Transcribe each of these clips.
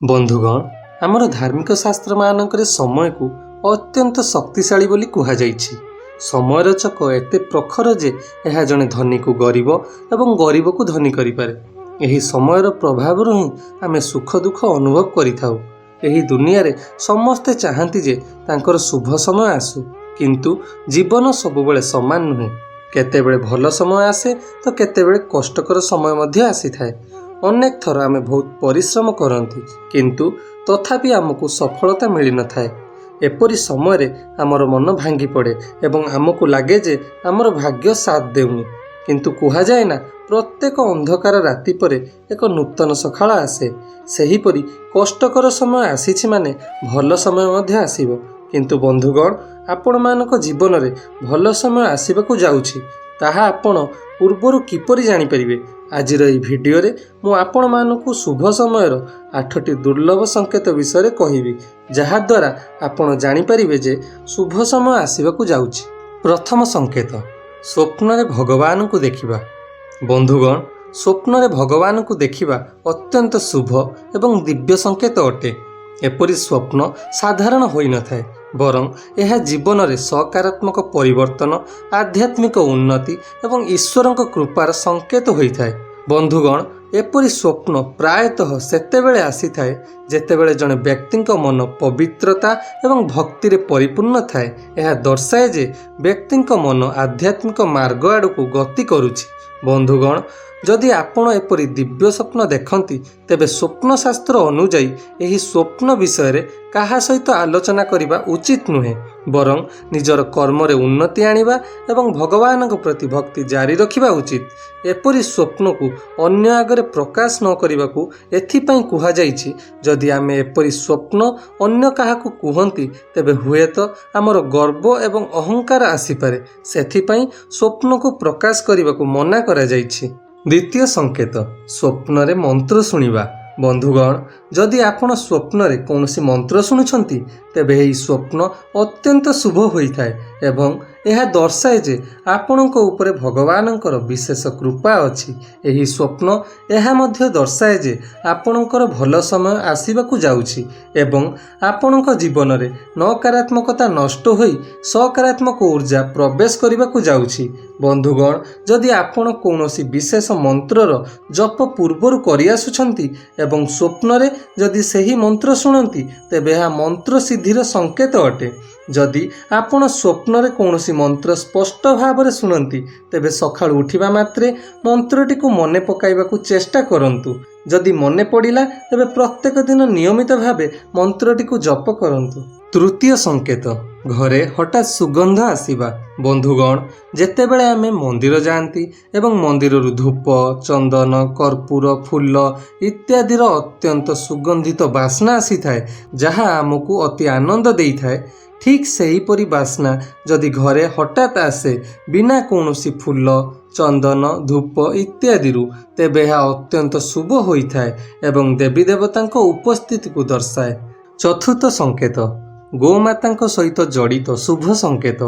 ବନ୍ଧୁଗଣ, ଆମର ଧାର୍ମିକ ଶାସ୍ତ୍ରମାନଙ୍କରେ ସମୟକୁ ଅତ୍ୟନ୍ତ ଶକ୍ତିଶାଳୀ ବୋଲି କୁହାଯାଇଛି। ସମୟର ଚକ ଏତେ ପ୍ରଖର ଯେ ଏହା ଜଣେ ଧନୀକୁ ଗରିବ ଏବଂ ଗରିବକୁ ଧନୀ କରିପାରେ। ଏହି ସମୟର ପ୍ରଭାବରୁ ହିଁ ଆମେ ସୁଖ ଦୁଃଖ ଅନୁଭବ କରିଥାଉ। ଏହି ଦୁନିଆରେ ସମସ୍ତେ ଚାହାନ୍ତି ଯେ ତାଙ୍କର ଶୁଭ ସମୟ ଆସୁ, କିନ୍ତୁ ଜୀବନ ସବୁବେଳେ ସମାନ ନୁହେଁ। କେତେବେଳେ ଭଲ ସମୟ ଆସେ ତ କେତେବେଳେ କଷ୍ଟକର ସମୟ ମଧ୍ୟ ଆସିଥାଏ। ଅନେକ ଥର ଆମେ ବହୁତ ପରିଶ୍ରମ କରନ୍ତି, କିନ୍ତୁ ତଥାପି ଆମକୁ ସଫଳତା ମିଳିନଥାଏ। ଏପରି ସମୟରେ ଆମର ମନ ଭାଙ୍ଗି ପଡ଼େ ଏବଂ ଆମକୁ ଲାଗେ ଯେ ଆମର ଭାଗ୍ୟ ସାଥ ଦେଉନି। କିନ୍ତୁ କୁହାଯାଏ ନା, ପ୍ରତ୍ୟେକ ଅନ୍ଧକାର ରାତି ପରେ ଏକ ନୂତନ ସକାଳ ଆସେ। ସେହିପରି କଷ୍ଟକର ସମୟ ଆସିଛି ମାନେ ଭଲ ସମୟ ମଧ୍ୟ ଆସିବ। କିନ୍ତୁ ବନ୍ଧୁଗଣ, ଆପଣମାନଙ୍କ ଜୀବନରେ ଭଲ ସମୟ ଆସିବାକୁ ଯାଉଛି, ତାହା ଆପଣ ପୂର୍ବରୁ କିପରି ଜାଣିପାରିବେ? ଆଜିର ଏହି ଭିଡ଼ିଓରେ ମୁଁ ଆପଣମାନଙ୍କୁ ଶୁଭ ସମୟର 8ଟି ଦୁର୍ଲଭ ସଂକେତ ବିଷୟରେ କହିବି, ଯାହାଦ୍ୱାରା ଆପଣ ଜାଣିପାରିବେ ଯେ ଶୁଭ ସମୟ ଆସିବାକୁ ଯାଉଛି। ପ୍ରଥମ ସଂକେତ, ସ୍ୱପ୍ନରେ ଭଗବାନଙ୍କୁ ଦେଖିବା। ବନ୍ଧୁଗଣ, ସ୍ୱପ୍ନରେ ଭଗବାନଙ୍କୁ ଦେଖିବା ଅତ୍ୟନ୍ତ ଶୁଭ ଏବଂ ଦିବ୍ୟ ସଂକେତ ଅଟେ। ଏପରି ସ୍ୱପ୍ନ ସାଧାରଣ ହୋଇନଥାଏ, ବରଂ ଏହା ଜୀବନରେ ସକାରାତ୍ମକ ପରିବର୍ତ୍ତନ, ଆଧ୍ୟାତ୍ମିକ ଉନ୍ନତି ଏବଂ ଈଶ୍ୱରଙ୍କ କୃପାର ସଂକେତ ହୋଇଥାଏ। ବନ୍ଧୁଗଣ, ଏପରି ସ୍ୱପ୍ନ ପ୍ରାୟତଃ ସେତେବେଳେ ଆସିଥାଏ ଯେତେବେଳେ ଜଣେ ବ୍ୟକ୍ତିଙ୍କ ମନ ପବିତ୍ରତା ଏବଂ ଭକ୍ତିରେ ପରିପୂର୍ଣ୍ଣ ଥାଏ। ଏହା ଦର୍ଶାଏ ଯେ ବ୍ୟକ୍ତିଙ୍କ ମନ ଆଧ୍ୟାତ୍ମିକ ମାର୍ଗ ଆଡ଼କୁ ଗତି କରୁଛି। ବନ୍ଧୁଗଣ, ଯଦି ଆପଣ ଏପରି ଦିବ୍ୟ ସ୍ୱପ୍ନ ଦେଖନ୍ତି, ତେବେ ସ୍ୱପ୍ନ ଶାସ୍ତ୍ର ଅନୁଯାୟୀ ଏହି ସ୍ୱପ୍ନ ବିଷୟରେ କାହା ସହିତ ଆଲୋଚନା କରିବା ଉଚିତ ନୁହେଁ, ବରଂ ନିଜର କର୍ମରେ ଉନ୍ନତି ଆଣିବା ଏବଂ ଭଗବାନଙ୍କ ପ୍ରତି ଭକ୍ତି ଜାରି ରଖିବା ଉଚିତ। ଏପରି ସ୍ୱପ୍ନକୁ ଅନ୍ୟ ଆଗରେ ପ୍ରକାଶ ନ କରିବାକୁ ଏଥିପାଇଁ କୁହାଯାଇଛି, ଯଦି ଆମେ ଏପରି ସ୍ୱପ୍ନ ଅନ୍ୟ କାହାକୁ କୁହନ୍ତି, ତେବେ ହୁଏତ ଆମର ଗର୍ବ ଏବଂ ଅହଙ୍କାର ଆସିପାରେ। ସେଥିପାଇଁ ସ୍ୱପ୍ନକୁ ପ୍ରକାଶ କରିବାକୁ ମନା କରାଯାଇଛି। ଦ୍ୱିତୀୟ ସଂକେତ, ସ୍ୱପ୍ନରେ ମନ୍ତ୍ର ଶୁଣିବା। ବନ୍ଧୁଗଣ, ଯଦି ଆପଣ ସ୍ୱପ୍ନରେ କୌଣସି ମନ୍ତ୍ର ଶୁଣୁଛନ୍ତି, ତେବେ ଏହି ସ୍ୱପ୍ନ ଅତ୍ୟନ୍ତ ଶୁଭ ହୋଇଥାଏ ଏବଂ ଏହା ଦର୍ଶାଏ ଯେ ଆପଣଙ୍କ ଉପରେ ଭଗବାନଙ୍କର ବିଶେଷ କୃପା ଅଛି। ଏହି ସ୍ୱପ୍ନ ଏହା ମଧ୍ୟ ଦର୍ଶାଏ ଯେ ଆପଣଙ୍କର ଭଲ ସମୟ ଆସିବାକୁ ଯାଉଛି ଏବଂ ଆପଣଙ୍କ ଜୀବନରେ ନକାରାତ୍ମକତା ନଷ୍ଟ ହୋଇ ସକାରାତ୍ମକ ଉର୍ଜା ପ୍ରବେଶ କରିବାକୁ ଯାଉଛି। ବନ୍ଧୁଗଣ, ଯଦି ଆପଣ କୌଣସି ବିଶେଷ ମନ୍ତ୍ରର ଜପ ପୂର୍ବରୁ କରିଆସୁଛନ୍ତି ଏବଂ ସ୍ୱପ୍ନରେ ଯଦି ସେହି ମନ୍ତ୍ର ଶୁଣନ୍ତି, ତେବେ ଏହା ମନ୍ତ୍ର ସିଦ୍ଧିର ସଂକେତ ଅଟେ। ଯଦି ଆପଣ ସ୍ୱପ୍ନରେ କୌଣସି ମନ୍ତ୍ର ସ୍ପଷ୍ଟ ଭାବରେ ଶୁଣନ୍ତି, ତେବେ ସକାଳୁ ଉଠିବା ମାତ୍ରେ ମନ୍ତ୍ରଟିକୁ ମନେ ପକାଇବାକୁ ଚେଷ୍ଟା କରନ୍ତୁ। ଯଦି ମନେ ପଡ଼ିଲା, ତେବେ ପ୍ରତ୍ୟେକ ଦିନ ନିୟମିତ ଭାବେ ମନ୍ତ୍ରଟିକୁ ଜପ କରନ୍ତୁ। ତୃତୀୟ ସଂକେତ, ଘରେ ହଠାତ୍ ସୁଗନ୍ଧ ଆସିବା। ବନ୍ଧୁଗଣ, ଯେତେବେଳେ ଆମେ ମନ୍ଦିର ଯାଆନ୍ତି ଏବଂ ମନ୍ଦିରରୁ ଧୂପ, ଚନ୍ଦନ, କର୍ପୂର, ଫୁଲ ଇତ୍ୟାଦିର ଅତ୍ୟନ୍ତ ସୁଗନ୍ଧିତ ବାସ୍ନା ଆସିଥାଏ, ଯାହା ଆମକୁ ଅତି ଆନନ୍ଦ ଦେଇଥାଏ, ଠିକ୍ ସେହିପରି ବାସ୍ନା ଯଦି ଘରେ ହଠାତ୍ ଆସେ ବିନା କୌଣସି ଫୁଲ, ଚନ୍ଦନ, ଧୂପ ଇତ୍ୟାଦିରୁ, ତେବେ ଏହା ଅତ୍ୟନ୍ତ ଶୁଭ ହୋଇଥାଏ ଏବଂ ଦେବୀ ଦେବତାଙ୍କ ଉପସ୍ଥିତିକୁ ଦର୍ଶାଏ। ଚତୁର୍ଥ ସଂକେତ, ଗୋମାତାଙ୍କ ସହିତ ଜଡ଼ିତ ଶୁଭ ସଂକେତ।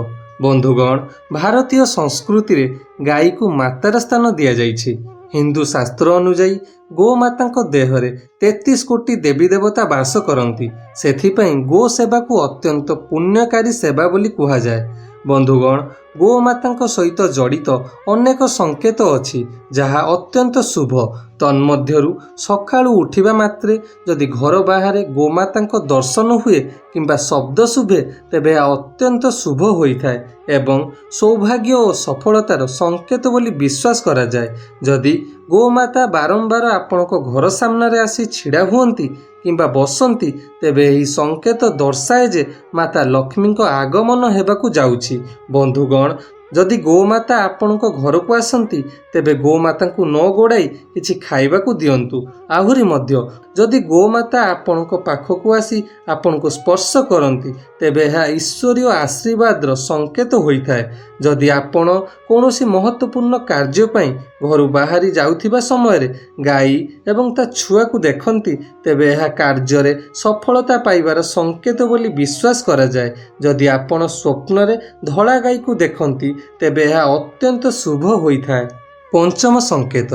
ବନ୍ଧୁଗଣ, ଭାରତୀୟ ସଂସ୍କୃତିରେ ଗାଈକୁ ମାତାର ସ୍ଥାନ ଦିଆଯାଇଛି। ହିନ୍ଦୁ ଶାସ୍ତ୍ର ଅନୁଯାୟୀ ଗୋମାତାଙ୍କ ଦେହରେ 33 କୋଟି ଦେବୀ ଦେବତା ବାସ କରନ୍ତି। ସେଥିପାଇଁ ଗୋ ସେବାକୁ ଅତ୍ୟନ୍ତ ପୁଣ୍ୟକାରୀ ସେବା ବୋଲି କୁହାଯାଏ। ବନ୍ଧୁଗଣ, ଗୋମାତାଙ୍କ ସହିତ ଜଡ଼ିତ ଅନେକ ସଂକେତ ଅଛି ଯାହା ଅତ୍ୟନ୍ତ ଶୁଭ। ତନ୍ମଧ୍ୟରୁ ସକାଳୁ ଉଠିବା ମାତ୍ରେ ଯଦି ଘର ବାହାରେ ଗୋମାତାଙ୍କ ଦର୍ଶନ ହୁଏ କିମ୍ବା ଶବ୍ଦ ଶୁଭେ, ତେବେ ଏହା ଅତ୍ୟନ୍ତ ଶୁଭ ହୋଇଥାଏ ଏବଂ ସୌଭାଗ୍ୟ ଓ ସଫଳତାର ସଂକେତ ବୋଲି ବିଶ୍ୱାସ କରାଯାଏ। ଯଦି ଗୋମାତା ବାରମ୍ବାର ଆପଣଙ୍କ ଘର ସାମ୍ନାରେ ଆସି ଛିଡ଼ା ହୁଅନ୍ତି କିମ୍ବା ବସନ୍ତି, ତେବେ ଏହି ସଂକେତ ଦର୍ଶାଏ ଯେ ମାତା ଲକ୍ଷ୍ମୀଙ୍କ ଆଗମନ ହେବାକୁ ଯାଉଛି। ବନ୍ଧୁଗଣ, ଯଦି ଗୋମାତା ଆପଣଙ୍କ ଘରକୁ ଆସନ୍ତି, ତେବେ ଗୋମାତାଙ୍କୁ ନ ଗୋଡ଼ାଇ କିଛି ଖାଇବାକୁ ଦିଅନ୍ତୁ। ଆହୁରି ମଧ୍ୟ, ଯଦି ଗୋମାତା ଆପଣଙ୍କ ପାଖକୁ ଆସି ଆପଣଙ୍କୁ ସ୍ପର୍ଶ କରନ୍ତି, ତେବେ ଏହା ଈଶ୍ୱରୀୟ ଆଶୀର୍ବାଦର ସଂକେତ ହୋଇଥାଏ। ଯଦି ଆପଣ କୌଣସି ମହତ୍ତ୍ୱପୂର୍ଣ୍ଣ କାର୍ଯ୍ୟ ପାଇଁ ଘରୁ ବାହାରି ଯାଉଥିବା ସମୟରେ ଗାଈ ଏବଂ ତା ଛୁଆକୁ ଦେଖନ୍ତି, ତେବେ ଏହା କାର୍ଯ୍ୟରେ ସଫଳତା ପାଇବାର ସଂକେତ ବୋଲି ବିଶ୍ୱାସ କରାଯାଏ। ଯଦି ଆପଣ ସ୍ୱପ୍ନରେ ଧଳା ଗାଈକୁ ଦେଖନ୍ତି, ତେବେ ଏହା ଅତ୍ୟନ୍ତ ଶୁଭ ହୋଇଥାଏ। ପଞ୍ଚମ ସଂକେତ,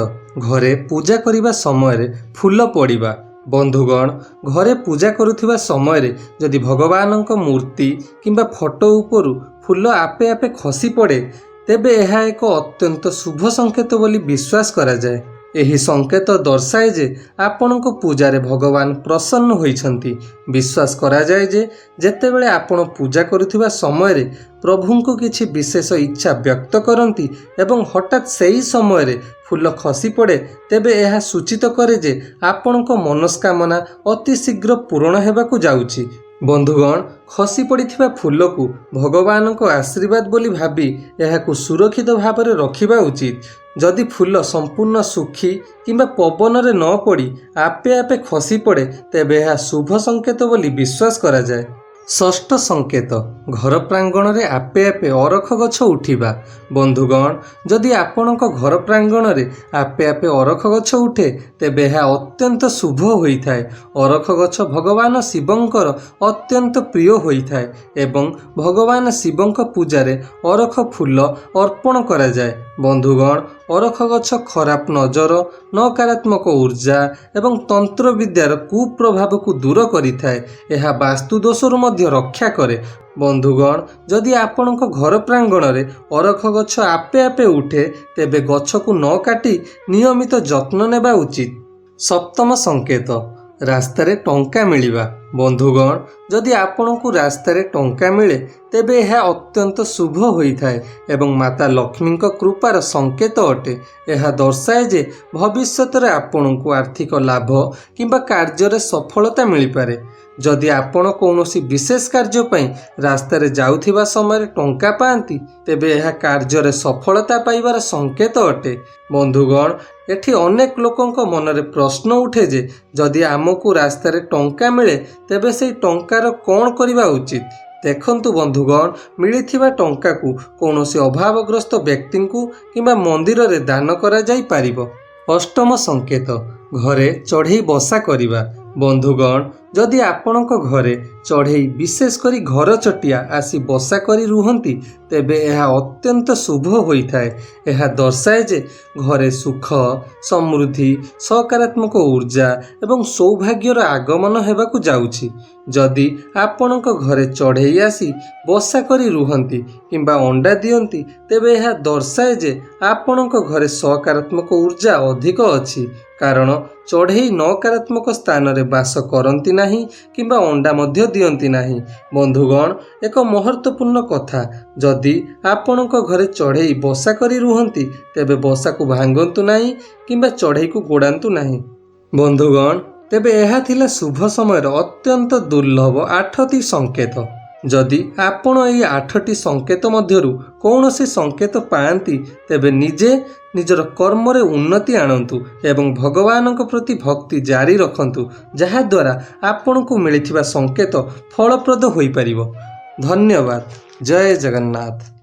ଘରେ ପୂଜା କରିବା ସମୟରେ ଫୁଲ ପଡ଼ିବା। ବନ୍ଧୁଗଣ, ଘରେ ପୂଜା କରୁଥିବା ସମୟରେ ଯଦି ଭଗବାନଙ୍କ ମୂର୍ତ୍ତି କିମ୍ବା ଫଟୋ ଉପରୁ ଫୁଲ ଆପେ ଆପେ ଖସି ପଡ଼େ, ତେବେ ଏହା ଏକ ଅତ୍ୟନ୍ତ ଶୁଭ ସଂକେତ ବୋଲି ବିଶ୍ୱାସ କରାଯାଏ। ଏହି ସଂକେତ ଦର୍ଶାଏ ଯେ ଆପଣଙ୍କ ପୂଜାରେ ଭଗବାନ ପ୍ରସନ୍ନ ହୋଇଛନ୍ତି। ବିଶ୍ୱାସ କରାଯାଏ ଯେ ଯେତେବେଳେ ଆପଣ ପୂଜା କରୁଥିବା ସମୟରେ ପ୍ରଭୁଙ୍କୁ କିଛି ବିଶେଷ ଇଚ୍ଛା ବ୍ୟକ୍ତ କରନ୍ତି ଏବଂ ହଠାତ୍ ସେହି ସମୟରେ ଫୁଲ ଖସି ପଡ଼େ, ତେବେ ଏହା ସୂଚିତ କରେ ଯେ ଆପଣଙ୍କ ମନସ୍କାମନା ଅତି ଶୀଘ୍ର ପୂରଣ ହେବାକୁ ଯାଉଛି। ବନ୍ଧୁଗଣ, ଖସି ପଡ଼ିଥିବା ଫୁଲକୁ ଭଗବାନଙ୍କ ଆଶୀର୍ବାଦ ବୋଲି ଭାବି ଏହାକୁ ସୁରକ୍ଷିତ ଭାବରେ ରଖିବା ଉଚିତ। ଯଦି ଫୁଲ ସମ୍ପୂର୍ଣ୍ଣ ଶୁଖି କିମ୍ବା ପବନରେ ନ ପଡ଼ି ଆପେ ଆପେ ଖସି ପଡ଼େ, ତେବେ ଏହା ଶୁଭ ସଂକେତ ବୋଲି ବିଶ୍ୱାସ କରାଯାଏ। ଷଷ୍ଠ ସଂକେତ, ଘର ପ୍ରାଙ୍ଗଣରେ ଆପେ ଆପେ ଅରଖ ଗଛ ଉଠିବା। ବନ୍ଧୁଗଣ, ଯଦି ଆପଣଙ୍କ ଘର ପ୍ରାଙ୍ଗଣରେ ଆପେ ଆପେ ଅରଖ ଗଛ ଉଠେ, ତେବେ ଏହା ଅତ୍ୟନ୍ତ ଶୁଭ ହୋଇଥାଏ। ଅରଖ ଗଛ ଭଗବାନ ଶିବଙ୍କର ଅତ୍ୟନ୍ତ ପ୍ରିୟ ହୋଇଥାଏ ଏବଂ ଭଗବାନ ଶିବଙ୍କ ପୂଜାରେ ଅରଖ ଫୁଲ ଅର୍ପଣ କରାଯାଏ। ବନ୍ଧୁଗଣ, ଅରଖ ଗଛ ଖରାପ ନଜର, ନକାରାତ୍ମକ ଉର୍ଜା ଏବଂ ତନ୍ତ୍ରବିଦ୍ୟାର କୁପ୍ରଭାବକୁ ଦୂର କରିଥାଏ। ଏହା ବାସ୍ତୁ ଦୋଷରୁ ମଧ୍ୟ ରକ୍ଷା କରେ। ବନ୍ଧୁଗଣ, ଯଦି ଆପଣଙ୍କ ଘର ପ୍ରାଙ୍ଗଣରେ ଅରଖ ଗଛ ଆପେ ଆପେ ଉଠେ, ତେବେ ଗଛକୁ ନ କାଟି ନିୟମିତ ଯତ୍ନ ନେବା ଉଚିତ। ସପ୍ତମ ସଂକେତ, ରାସ୍ତାରେ ଟଙ୍କା ମିଳିବା। ବନ୍ଧୁଗଣ, ଯଦି ଆପଣଙ୍କୁ ରାସ୍ତାରେ ଟଙ୍କା ମିଳେ, ତେବେ ଏହା ଅତ୍ୟନ୍ତ ଶୁଭ ହୋଇଥାଏ ଏବଂ ମାତା ଲକ୍ଷ୍ମୀଙ୍କ କୃପାର ସଂକେତ ଅଟେ। ଏହା ଦର୍ଶାଏ ଯେ ଭବିଷ୍ୟତରେ ଆପଣଙ୍କୁ ଆର୍ଥିକ ଲାଭ କିମ୍ବା କାର୍ଯ୍ୟରେ ସଫଳତା ମିଳିପାରେ। ଯଦି ଆପଣ କୌଣସି ବିଶେଷ କାର୍ଯ୍ୟ ପାଇଁ ରାସ୍ତାରେ ଯାଉଥିବା ସମୟରେ ଟଙ୍କା ପାଆନ୍ତି, ତେବେ ଏହା କାର୍ଯ୍ୟରେ ସଫଳତା ପାଇବାର ସଂକେତ ଅଟେ। ବନ୍ଧୁଗଣ, ଏଠି ଅନେକ ଲୋକଙ୍କ ମନରେ ପ୍ରଶ୍ନ ଉଠେ ଯେ ଯଦି ଆମକୁ ରାସ୍ତାରେ ଟଙ୍କା ମିଳେ, ତେବେ ସେଇ ଟଙ୍କାର କ'ଣ କରିବା ଉଚିତ? ଦେଖନ୍ତୁ ବନ୍ଧୁଗଣ, ମିଳିଥିବା ଟଙ୍କାକୁ କୌଣସି ଅଭାବଗ୍ରସ୍ତ ବ୍ୟକ୍ତିଙ୍କୁ କିମ୍ବା ମନ୍ଦିରରେ ଦାନ କରାଯାଇପାରିବ। ଅଷ୍ଟମ ସଂକେତ, ଘରେ ଚଢ଼େଇ ବସା କରିବା। ବନ୍ଧୁଗଣ, ଯଦି ଆପଣଙ୍କ ଘରେ ଚଢ଼େଇ, ବିଶେଷ କରି ଘର ଚଟିଆ ଆସି ବସା କରି ରୁହନ୍ତି, ତେବେ ଏହା ଅତ୍ୟନ୍ତ ଶୁଭ ହୋଇଥାଏ। ଏହା ଦର୍ଶାଏ ଯେ ଘରେ ସୁଖ, ସମୃଦ୍ଧି, ସକାରାତ୍ମକ ଉର୍ଜା ଏବଂ ସୌଭାଗ୍ୟର ଆଗମନ ହେବାକୁ ଯାଉଛି। ଯଦି ଆପଣଙ୍କ ଘରେ ଚଢ଼େଇ ଆସି ବସା କରି ରୁହନ୍ତି କିମ୍ବା ଅଣ୍ଡା ଦିଅନ୍ତି, ତେବେ ଏହା ଦର୍ଶାଏ ଯେ ଆପଣଙ୍କ ଘରେ ସକାରାତ୍ମକ ଉର୍ଜା ଅଧିକ ଅଛି, କାରଣ ଚଢ଼େଇ ନକାରାତ୍ମକ ସ୍ଥାନରେ ବାସ କରନ୍ତି ନାହିଁ କିମ୍ବା ଅଣ୍ଡା ମଧ୍ୟ ଦିଅନ୍ତି ନାହିଁ। ବନ୍ଧୁଗଣ, ଏକ ମହତ୍ତ୍ୱପୂର୍ଣ୍ଣ କଥା, ଯଦି ଆପଣଙ୍କ ଘରେ ଚଢ଼େଇ ବସା କରି ରୁହନ୍ତି, ତେବେ ବସାକୁ ଭାଙ୍ଗନ୍ତୁ ନାହିଁ କିମ୍ବା ଚଢ଼େଇକୁ ଗୋଡ଼ାନ୍ତୁ ନାହିଁ। ବନ୍ଧୁଗଣ, ତେବେ ଏହା ଥିଲା ଶୁଭ ସମୟର ଅତ୍ୟନ୍ତ ଦୁର୍ଲଭ 8ଟି ସଂକେତ। ଯଦି ଆପଣ ଏହି 8ଟି ସଂକେତ ମଧ୍ୟରୁ କୌଣସି ସଂକେତ ପାଆନ୍ତି, ତେବେ ନିଜେ ନିଜର କର୍ମରେ ଉନ୍ନତି ଆଣନ୍ତୁ ଏବଂ ଭଗବାନଙ୍କ ପ୍ରତି ଭକ୍ତି ଜାରି ରଖନ୍ତୁ, ଯାହାଦ୍ୱାରା ଆପଣଙ୍କୁ ମିଳିଥିବା ସଂକେତ ଫଳପ୍ରଦ ହୋଇପାରିବ। ଧନ୍ୟବାଦ। ଜୟ ଜଗନ୍ନାଥ।